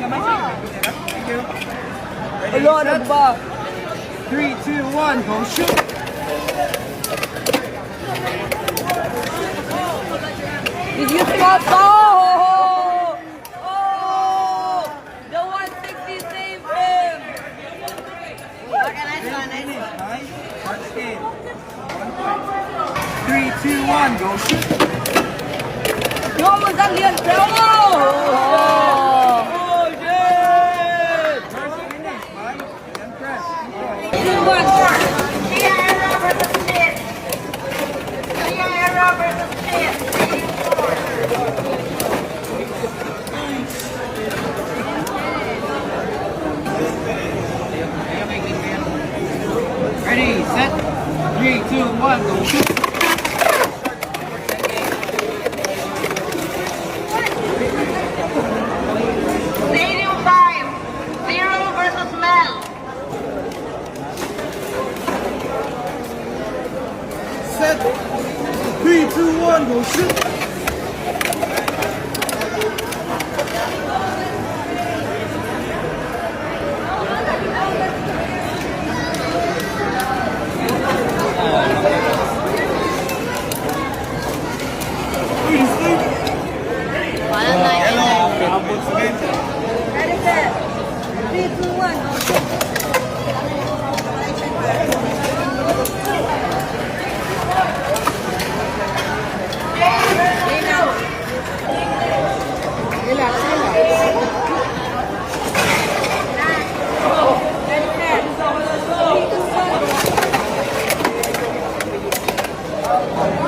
Gamay. Thank you. Ready, Alo, set. ano ba? 3, 2, 1, go shoot! Did you stop? Oh! Oh! The 160 saved him! Okay, nice one, nice one. Nice. Hard skate. 1 point. 3, 2, 1, go shoot! You almost got Leon. Oh! Oh, shit! First finish by Empress. 2 points. 2, 1. Chia Era versus Chin. Chia Era versus Chin. Stadium 4. Ready, set. 3, 2, 1, go shoot! Stadium 5. Zero versus Mel. Set. 3, 2, 1, go shoot! Ready, set. 3, 2, 1, go shoot. Jay versus Two. Relax, relax. Ready, set. 3, 2, 1, go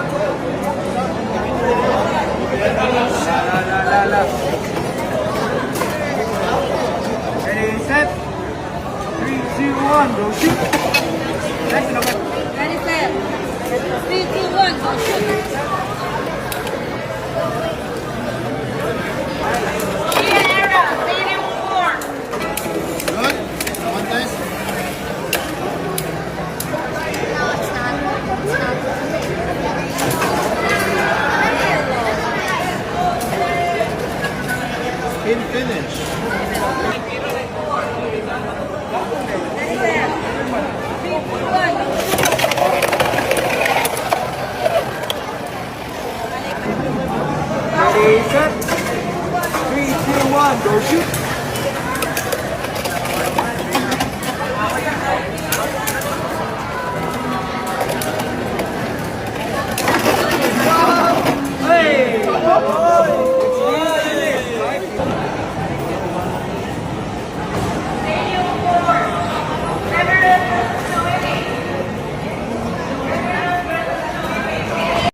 shoot. La, la, la, la. Ready, set. 3, 2, 1, go shoot! Next, number. Ready, set. 3, 2, 1, go shoot. Chia Era, Stadium 4. Good. One test. No, it's not. It's not. Spin finish. Ready, set. 3, 2, 1, go shoot. Ready, set. 3, 2, 1, go shoot!